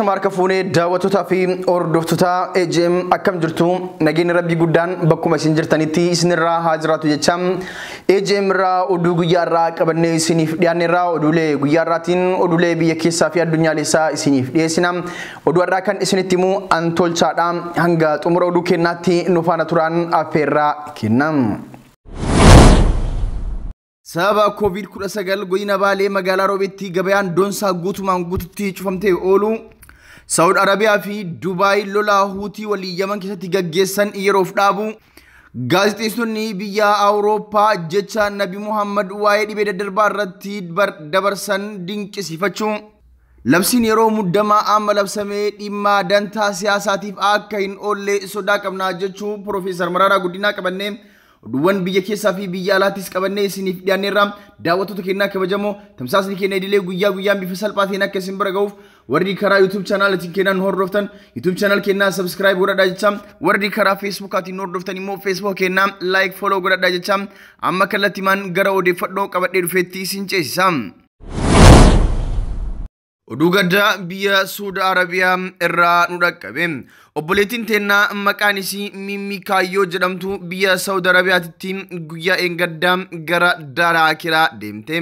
Ashama harka fuunee daawwattootaa fi hordoftoota AGM akkam jirtu? Nageenyi rabbii guddaan bakkuma isin jirtanitti isinirraa haa jiraatu jecha AGM irraa oduu guyyaa irraa qabannee isiniif dhiyaanne irraa oduulee guyyaa irraatiin oduulee biyya keessaa fi addunyaalessaa isiniif dhiyeessina. Oduu irraa kan isinitti himu Antolchaadha. Hanga xumura oduu kennaatti nu faana turaan affeerraa kenna. Sababa COVID-19 godina Baalee magaalaa Roobeetti gabayaan doonsaa guutumaan guututti cufamtee oolu. Saawud Arabiyaa fi Dubaay lola Huutii walii Yaman keessatti gaggeessan yeroof dhaabu. Gaazexeessonni biyya Awurooppaa jecha Nabi Muhammad waa'ee dhibee daddarbaa irratti dabarsan dinqisiifachuu. Labsiin yeroo muddamaa amma labsamee dhimma dantaa siyaasaatiif akka hin oolle sodaa qabnaa jechuu Piroofeesar Mararaa Guddinaa qabannee oduuwwan biyya keessaa fi biyya alaattis qabannee isiniif dhiyaanneerra. Daawwattoota kennaa kabajamoo, tamsaasni keenya idilee guyyaa guyyaan bifa salphaa ta'een akka isin bira ga'uuf warri karaa YouTube chaanaalitiin kennaa nu hordoftan YouTube channel kennaa subscribe godhadhaa jecha, warri karaa Facebookaatiin nu hordoftan immoo Facebook kennaa like follow godhadhaa jecha, amma kallattiimaan gara odeeffannoo qabadhee dhufeetti isin ceesisa. Oduu gaddaa biyya Suudi Arabiyaa irraa nu dhaqqabe. Obboleettiin teennaa maqaan isii Mimmi Kaayyoo jedhamtu biyya Saudi Arabiyaatti guyyaa eengaddaa gara Daaraa Akiraa deemte.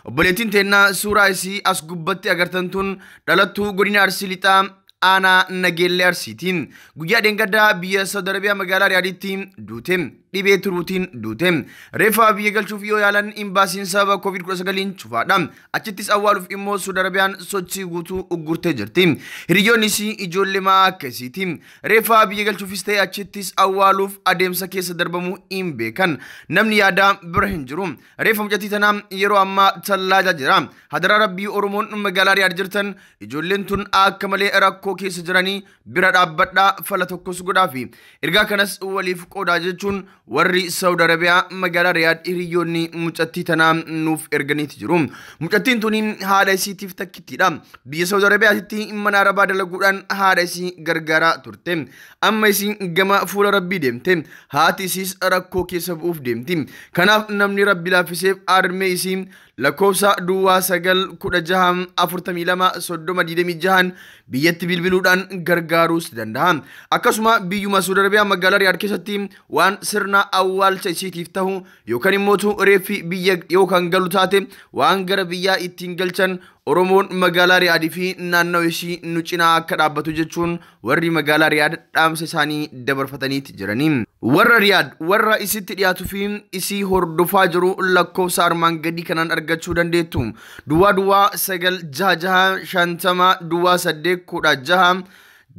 Obboleettiin teennaa suuraa isii as gubbatti agartan tun dhalattuu godina Arsii Lixaa aanaa Nageellee Arsiiti. Guyyaa dheengaddaa biyya Saudi Arabiyaa magaalaa Riyaaditti duute. Dhibee turuutiin duute. Reeffa biyya galchuuf yoo yaalan imbaasiin sababa COVID-19 cufaadha. Achittis awwaaluuf immoo Saudi Arabiyaan sochii guutuu uggurtee jirti. Hiriyoonni isii ijoollee maa akkasiiti. Reeffa biyya galchuufis ta'e achittis awwaaluuf adeemsa keessa darbamuu hin beekan. Namni yaadaa bira hin jiru. Reeffa mucattii tanaa yeroo ammaa tallaajaa jira. Hadaraa Rabbii Oromoon magaalaa Riyaad jirtan ijoolleen tun akka malee rakkoo keessa jiranii bira dhaabbadhaa, fala tokkos godhaafi. Ergaa kanas waliif qoodaa jechuun warri Saudi Arabiyaa magaalaa Riyaad hiriyoonni mucattii tanaa nuuf erganiiti jiru. Mucattiin tuni haadha isiitiif takkittiidha. Biyya Saudi Arabiyaatti mana arabaa dalaguudhaan haadha isii gargaaraa turte. Amma isiin gama fuula Rabbii deemte. Haati isiis rakkoo keessa bu'uuf deemti. Kanaaf namni Rabbi laaffiseef harmee isii lakkoofsa duwwaa 9 16 42 30 26 biyyatti bilbiluudhaan gargaaruus danda'a. Akkasuma biyyuma Saudi Arabiyaa magaalaa Riyaad keessatti waan sirna awwaalcha isiitiif ta'u yookaan immoo reeffi biyya yookaan galu taate waan gara biyyaa ittiin galchan Oromoon magaalaa Riyaadii fi naannoo ishii nu cinaa akka dhaabbatu jechuun warri magaalaa Riyaad dhaamsa isaanii dabarfataniiti jiranii. Warra Riyaad warra isitti dhiyaatu fi isii hordofaa jiru lakkoofsa armaan gadii kanaan argachuu dandeettu. Duwwaa duwwaa 9 6 6 50 duwwaa 8 16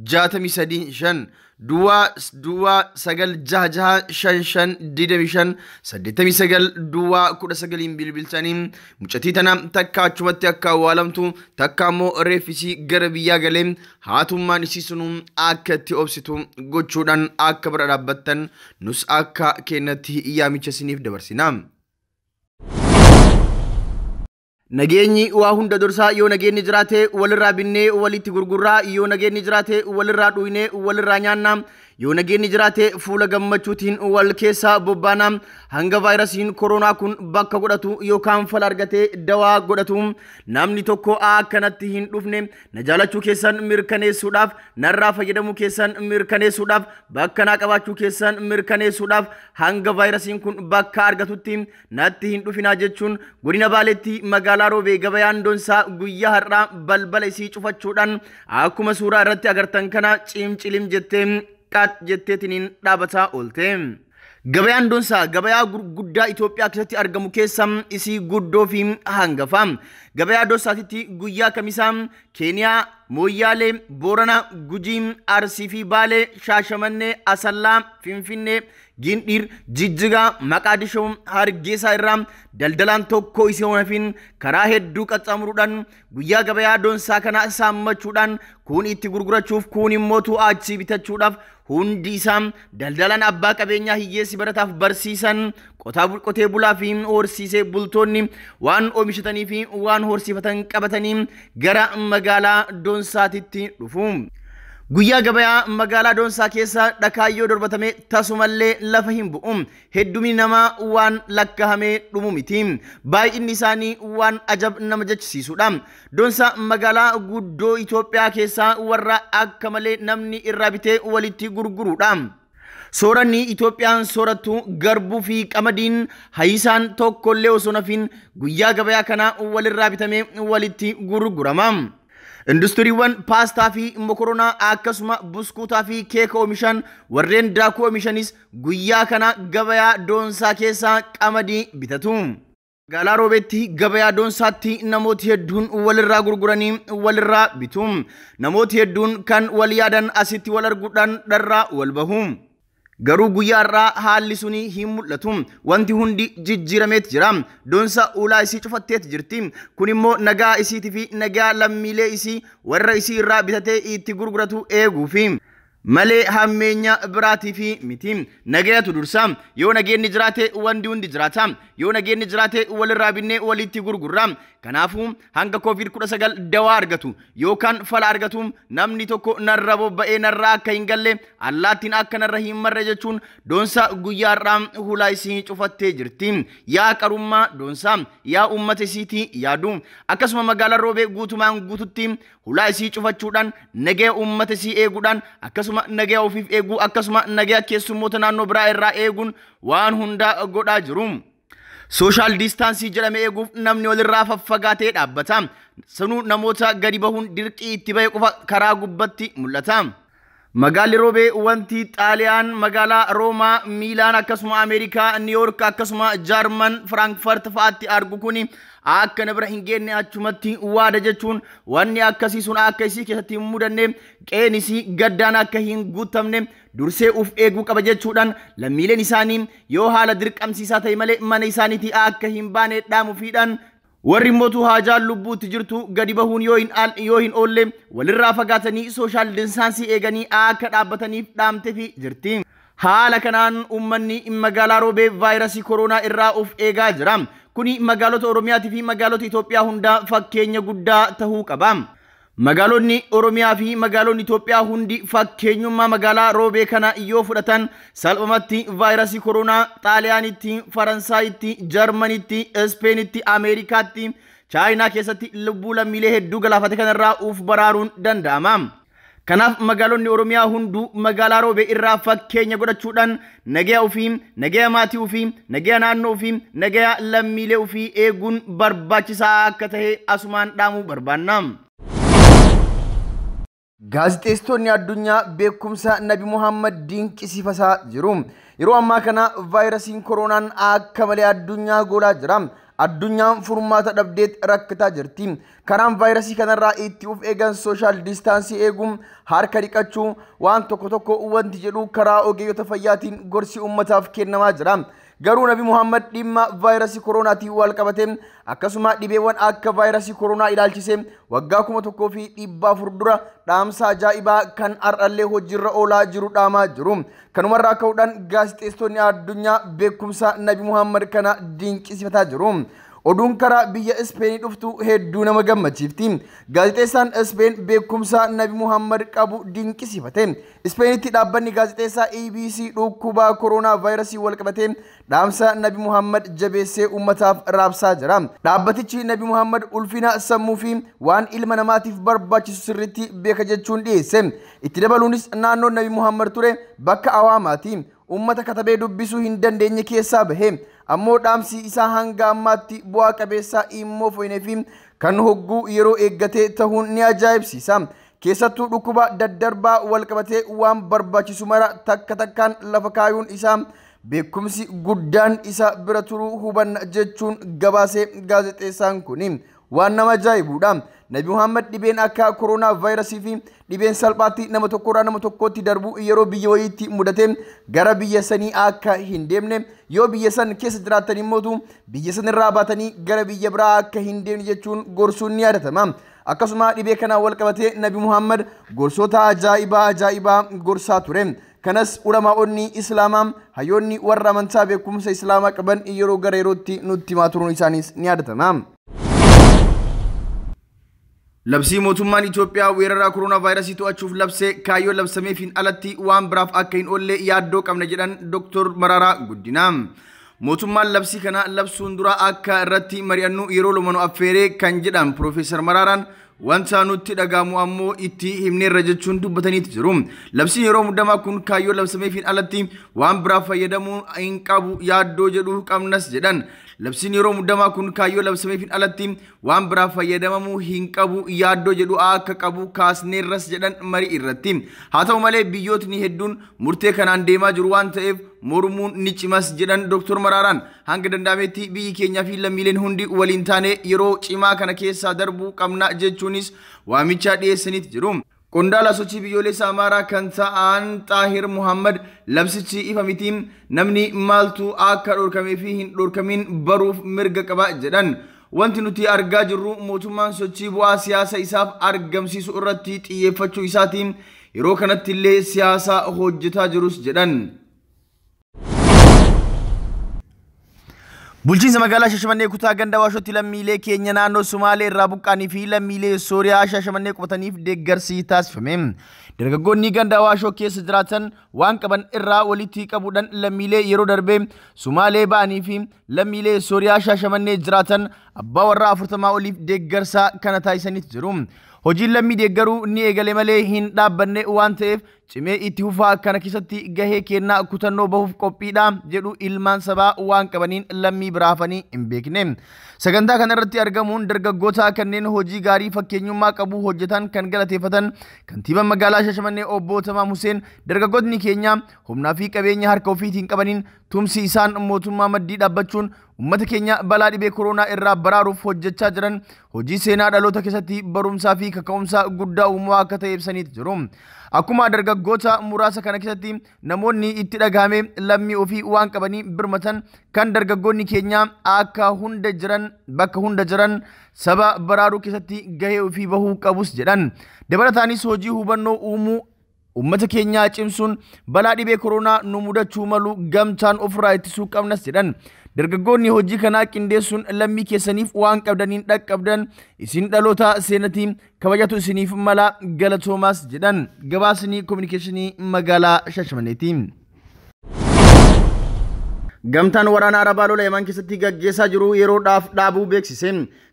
63 5, duwwaa duwwaa 9 6 6 5 5 25 89 duwwaa 19 bilbiltanii mucattii tana takka achumatti akka awwaalamtu takka immoo reeffisii gara biyyaa galee haatummaan isii sunuu akka itti obsitu gochuudhaan akka bira dhaabbattan nus akka kennatti yaamicha isiniif dabarsina. Nageenyi waa hunda dursaa. Yoo nageenyi jiraate walirraa binnee walitti gurgurraa, yoo nageenyi jiraate walirraa dhuynee walirraa nyaannaa, yoo nageenyi jiraate fuula gammachuutiin wal keessa bobbaana. Hanga vaayirasiin koronaa kun bakka godhatu yookaan fala argatee dawaa godhatu namni tokko akkanatti hin dhufne na jaalachuu keessan mirkaneessuudhaaf, narraa fayyadamuu keessan mirkaneessuudhaaf, bakka naa qabaachuu keessan mirkaneessuudhaaf hanga vaayirasiin kun bakka argatutti natti hin dhufinaa jechuun godina Baaleetti magaalaa Roobee gabayaan doonsaa guyyaa har'aa balbala isii cufachuudhaan akkuma suuraa irratti agartan kana cimcilim jettee qaat jetteetiniin dhaabataa oolte. Gabayaan doonsaa gabayaa gurguddaa Itoophiyaa keessatti argamu keessa isii guddoo fi hangafa. Gabayaa doonsaatitti guyyaa kamisaa Keeniyaa, Mooyyaalee, Boorana, Gujii, Arsii fi Baalee, Shaashamannee, Asallaa, Finfinnee, Gindhiir, Jijjigaa, Maqaadishoo, Hargeysaa irraa daldalaan tokko isii hafin karaa hedduu qaxxaamuruudhaan guyyaa gabayaa doonsaa kana saammachuudhaan kun itti gurgurachuuf kun immoo achii bitachuudhaaf hundi isaa daldalaan abbaa qabeenyaa hiyyeessi barataaf barsiisan qotee bulaa fi horsiisee bultoonni waan oomishatanii fi waan horsiifatan qabatanii gara magaalaa doonsaatitti dhufu. Guyyaa gabayaa magaalaa Doonsaa keessa dhakaayyoo darbatame tasumallee lafa hin bu'u. Heddumni namaa waan lakkaa'amee dhumu miti. Baay'inni isaanii waan ajab nama jechisiisudha. Doonsaa magaalaa guddoo Itoophiyaa keessaa warra akka malee namni irraa bitee walitti gurgurudha. Sooranni Itoophiyaan soorattu garbuu fi qamadiin hayisaan tokkollee osoo nafin guyyaa gabayaa kana walirraa bitamee walitti gurgurama. Industiriiwwan paastaa fi mokoronaa akkasuma buskuutaa fi keeka oomishan warreen daakuu oomishanis guyyaa kana gabayaa Doonsaa keessaa qamadii bitatu. Magaalaa Roobeetti gabayaa Doonsaatti namooti hedduun walirraa gurguranii walirraa bitu. Namooti hedduun kan wal yaadan asitti wal arguudhaan dharraa wal bahu. Garuu guyyaa har'aa haalli suni hin mul'atu. Wanti hundi jijjiirameet jira. Doonsa ulaa isii cufatteet jirti. Kun immoo nagaa isiitii fi nagaa lammiilee isii warra isii irraa bitatee itti gurguratu eeguufi. Malee hammeenya biraatii fi miti. Nagayatu dursa. Yoo nageenyi jiraate wanti hundi jiraata. Yoo nageenyi jiraate walirraa binnee walitti gurgurra. Kanaafuu hanga COVID-19 dawaa argatu yookaan fala argatu namni tokko narra bobba'ee narraa akka hin galle allaattiin akka narra hin marre jechuun Doonsa guyyaa har'aa hulaa isii cufattee jirti. Yaa qarummaa Doonsaa, yaa uummata isiitii yaadu. Akkasuma magaalaa Roobee guutumaan guututti hulaa isii cufachuudhaan nagaya uummata isii eeguudhaan akkasuma nagaya ofiif eeguu akkasuma nagaya keessummoota naannoo biraa irraa eeguun waan hunda godhaa jiru. Social distance jedhame eeguuf namni walirraa faffagaatee dhaabbata. Sanuu namoota gadi bahuun dirqii itti bahe qofa karaa gubbatti mul'ata. Magaalli Roobee wanti Xaaliyaan magaalaa Roomaa, Miilaan akkasuma Ameerikaa, Niiyoork akkasuma Jaarman, Firaankifaart fa'aatti argu kuni akka na bira hin geenne achumatti waada jechuun wanni akkasii sun akka isii keessatti hin mudanne qeen isii gaddaan akka hin guutamne dursee uf eeguu qaba jechuudhaan lammiileen isaanii yoo haala dirqamsiisaa ta'e malee mana isaaniitii akka hin baane dhaamuufiidhaan warri mootuu haajaan lubbuutti jirtu gadi bahuun yoo hin oolle walirraa fagaatanii social distance eeganii akka dhaabbataniif dhaamteefi jirti. Haala kanaan uummanni magaalaa Roobee vaayirasii koronaa irraa of eegaa jira. Kuni magaalota Oromiyaatii fi magaalota Itoophiyaa hundaa fakkeenya guddaa tahuu qaba. Magaalonni Oromiyaa fi magaalonni Itoophiyaa hundi fakkeenyummaa magaalaa Roobee kana yoo fudhatan salphumatti vaayirasii koronaa Xaaliyaanitti, Faransaayitti, Jarmanitti, Ispeenitti, Ameerikaatti, Chaayinaa keessatti lubbuu lammiilee hedduu galaafate kanarraa uf baraaruun danda'ama. Kanaaf magaalonni Oromiyaa hunduu magaalaa Roobee irraa fakkeenya godhachuudhaan nagaya ofii, nagaya maatii ofii, nagaya naannoo ofii, nagaya lammiilee ofii eeguun barbaachisaa akka ta'e asumaan dhaamuu barbaanna. Gaazexeessitoonni addunyaa beekumsa Nabi Muhammad dinqisiifataa jiru. Yeroo ammaa kana vaayirasiin koronaan akka malee addunyaa goolaa jira. Addunyaan furmaata dhabdeet rakkataa jirti. Karaan vaayirasii kanarraa itti of eegan social distance eeguun, harka dhiqachuu, waan tokko tokko wanti jedhu karaa ogeeyyota fayyaatiin gorsi uummataaf kennamaa jira. Garuu Nabi Muhammad dhimma vaayirasii koronaatiin wal qabate akkasuma dhibeewwan akka vaayirasii koronaa ilaalchise waggaa 1400 dura dhaamsa ajaa'ibaa kan har'allee hojiirra oolaa jiru dhaamaa jiru. Kanumarraa ka'uudhaan gaazexeessitoonni addunyaa beekumsa Nabi Muhammad kana dinqisiifataa jiru. Oduun karaa biyya Ispeenii dhuftu hedduu nama gammachiifti. Gaazexeessaan Ispeen beekumsa Nabi Muhammad qabu dinqisiifate. Ispeenitti dhaabbanni gaazexeessaa ABC dhukkuba koronaa vaayirasii wal qabate dhaamsa Nabi Muhammad jabeessee uummataaf raabsaa jira. Dhaabbatichi Nabi Muhammad ulfina sammuu fi waan ilma namaatiif barbaachisu sirriitti beeka jechuun dhiyeesse. Itti dabaluunis naannoon Nabi Muhammad ture bakka awaamaati. Uummata katabee dubbisuu hin dandeenye keessaa bahe. Ammoo dhaamsi isaa hanga ammaatti bu'aa qabeessaa immoo fo'inee fi kan hogguu yeroo eeggatee tahuun ni ajaa'ibsiisa. Keessattuu dhukkuba daddarbaa wal qabatee waan barbaachisu mara takka takkaan lafa kaayuun isaa beekumsi guddaan isa bira turuu hubanna jechuun gabaasee gaazexeessaan kuni waan nama ajaa'ibudha. Nabi Muhammad dhibeen akka koronaa vaayirasii fi dhibeen salphaatti nama tokkorraa nama tokkotti darbu yeroo biyya wayiitti mudate gara biyya sanii akka hin deemne yoo biyya san keessa jiraatan immootu biyya san irraa baatanii gara biyya biraa akka hin deemne jechuun gorsuun ni yaadatama. Akkasuma dhibee kanaan wal qabatee Nabi Muhammad gorsoota ajaa'ibaa gorsaa ture. Kanas ulamaa'onni Islaamaa hayyoonni warra amantaa beekumsa Islaamaa qaban yeroo gara yerootti nutti himaa turuun isaaniis ni yaadatama. Labsii mootummaan Itoophiyaa weerara koronaa vaayirasii to'achuuf labsee kaayyoo labsameefiin alatti waan biraaf akka hin oolle yaaddoo qabna jedhan Dr. Mararaa Guddinaa. Mootummaan labsii kana labsuun dura akka irratti mari'annu yeroo lama nu affeeree kan jedhan Profeesar Maraaraan wanta nutti dhagahamu ammoo itti himneerra jechuun dubbataniitu jiru. Labsiin yeroo muddamaa kun kaayyoo labsameefiin alatti waan biraaf fayyadamuu hin qabu yaaddoo jedhu qabnas jedhan. Labsiin yeroo muddamaa kun kaayyoo labsameefiin alatti waan biraaf fayyadamamuu hin qabu yaaddoo jedhu akka qabu kaasneerras jedhan marii irratti. Haa ta'u malee biyyootni hedduun murtee kanaan deemaa jiru waan ta'eef mormuun ni cimas jedhan Dr. Maraaraan. Hanga danda'ametti biyyi keenyaa fi lammiileen hundi waliin taane yeroo cimaa kana keessaa darbuu qabna jechuunis waamicha dhiyeessaniitu jiru. Qondaala sochii biyyoolessa Amaaraa kan ta'an Xaahir Muhammad labsichi ifa miti, namni maaltu akka dhorkamee fi hin dhorkamin baruuf mirga qaba jedhan. Wanti nuti argaa jirru mootummaan sochii bu'aa siyaasa isaaf argamsiisu irratti xiyyeeffachuu isaatiin yeroo kanatti illee siyaasa hojjetaa jirus jedhan. Bulchiinsa magaalaa Shashamannee kutaa ganda Waashootti lammiilee keenya naannoo Sumaalee irraa buqqaanii fi lammiilee Sooriyaa Shashamannee qubataniif deeggarsi taasifame. Dargaggoonni ganda Waashoo keessa jiraatan waan qaban irraa walitti qabuudhaan lammiilee yeroo darbee Sumaalee ba'anii fi lammiilee Sooriyaa Shashamannee jiraatan abbaa warraa 40 oliif deeggarsa kana taasisaniitu jiru. Hojiin lammii deeggaruu ni eegale malee hin dhaabbanne waan ta'eef cimee itti fufaa kana keessatti gahee kennaa kutannoo bahuuf qophiidha jedhu ilmaan sabaa waan qabaniin lammii biraafanii hin beekne. Sagantaa kana irratti argamuun dargaggoota kanneen hojii gaarii fakkeenyummaa qabu hojjetan kan galateeffatan kantiibaan magaalaa Shashamannee obbo Tamaam Hussein dargaggootni keenya humnaa fi qabeenya harka ofiitiin qabaniin tumsi isaan mootummaa maddii dhaabbachuun uummata keenya balaa dhibee koronaa irraa baraaruuf hojjechaa jiran hojii seenaa dhaloota keessatti barumsaa fi kaka'umsa guddaa uumuu akka ta'e ibsaniitu jiru. Akkuma dargaggoota muraasa kana keessatti namoonni itti dhagahame lammii ofii waan qabanii birmatan kan dargaggoonni keenya akka hunda jiran bakka hunda jiran saba baraaruu keessatti gahee ofii bahuu qabus jedhan. Dabalataanis hojii hubannoo uumuu uummata keenyaa cimsuun balaa dhibee koronaa nu mudachuu malu gamtaan ofirraa ittisuu qabnas jedhan. Dargaggoonni hojii kanaa qindeessuun lammii keessaniif waan qabdaniin dhaqqabdan isin dhaloota seenatiin kabajatu isiniif mala galatoomaas jedhan. Gabaasni kominikeeshinii magaalaa Shashamanneeti. Gamtaan waraana Arabaa lola Yaman keessatti gaggeessaa jiru yeroodhaaf dhaabuu beeksise.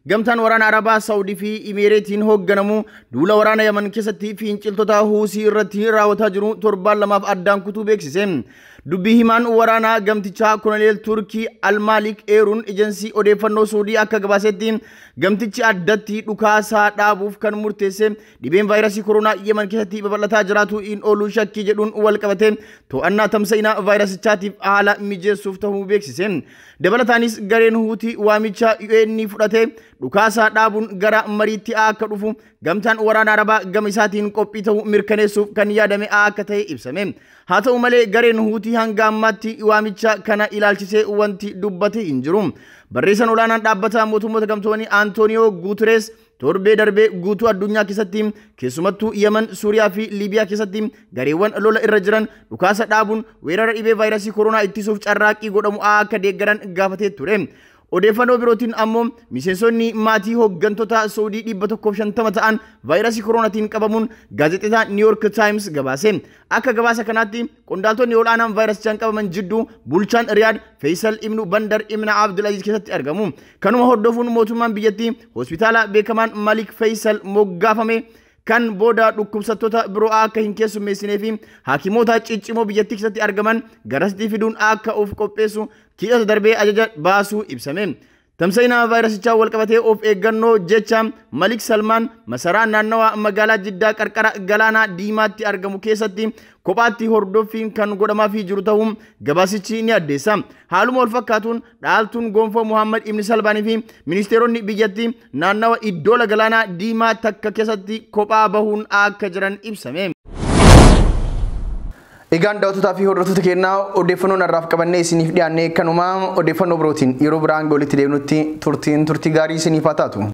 Gamtaan waraana Arabaa Saawudii fi Imireetiin hoogganamu duula waraana Yaman keessatti finciltoota Huusii irratti raawwataa jiru torbaan lamaaf addaan kutuu beeksise. Dubbii himaan waraanaa gamtichaa Koloneel Turkii Almaalik eeruun ejensii odeeffannoo Saawudii akka gabaasetti gamtichi addatti dhukaasaa dhaabuuf kan murteesse dhibeen vaayirasii koronaa Yaman keessatti babal'ataa jiraatu hin oolu shakkii jedhuun wal qabate to'annaa tamsa'ina vaayirasichaatiif haala mijeessuuf ta'uu beeksise. Dabalataanis gareen Huutii waamicha UN fudhate dhukaasaa dhaabuun gara mariitti akka dhufu gamtaan waraana Arabaa gama isaatiin qophii ta'uu mirkaneessuuf kan yaadame akka ta'e ibsame. Haa ta'u malee gareen Huutii hanga ammaatti waamicha kana ilaalchisee wanti dubbate hin jiru. Barreessaan olaanaan dhaabbata mootummoota gamtoomanii Antooniyoo Guuterees torbee darbee guutuu addunyaa keessatti keessumattuu Yemen, Suuriyaa fi Liibiyaa keessatti gareewwan lola irra jiran dhukaasa dhaabuun weerara dhibee vaayirasii koronaa ittisuuf carraaqqii godhamu akka deeggaran gaafatee ture. Odeeffannoo birootiin ammoo miseensonni maatii hooggantoota Saawudii 150 ta'an vaayirasii koronaatiin qabamuun gaazexeesaa New York Times gabaase. Akka gabaasa kanaatti qondaaltonni ol'aanaan vaayirasichaan qabaman jidduu bulchaan Riyaad Faisal ibnu Bandar ibn Abdulaziz keessatti argamu. Kanuma hordofuun mootummaan biyyattii hospitaala beekamaan Malik Faisal moggaafame kan booda dhukkubsattoota biroo akka hin keessummeessinee fi hakiimoota ciccimoo biyyattii keessatti argaman garasitti fiduun akka of qopheessu kiidhata darbee ajaja baasuu ibsame. Tamsa'ina vaayirasichaa wal qabatee of eeggannoo jecha Malik Salmaan masaraa naannawaa magaalaa Jiddaa qarqara galaanaa Diimaatti argamu keessatti kophaatti hordoffiin kan godhamaafii jiru ta'uu gabaasichi ni addeessa. Haaluma wal fakkaatuun dhaaltuun gonfoo Muhammad Ibn Salmaanii fi ministeeronni biyyattii naannawa iddoo galaanaa Diimaa takka keessatti kophaa bahuun akka jiran ibsame. Egaan daawwattootaa fi hordoftoota keenyaa odeeffannoo narraaf qabannee isiniif dhiyaanne kanuma odeeffannoo birootiin yeroo biraan walitti deemnutti turtiin turtii gaarii isiniif haa taatu.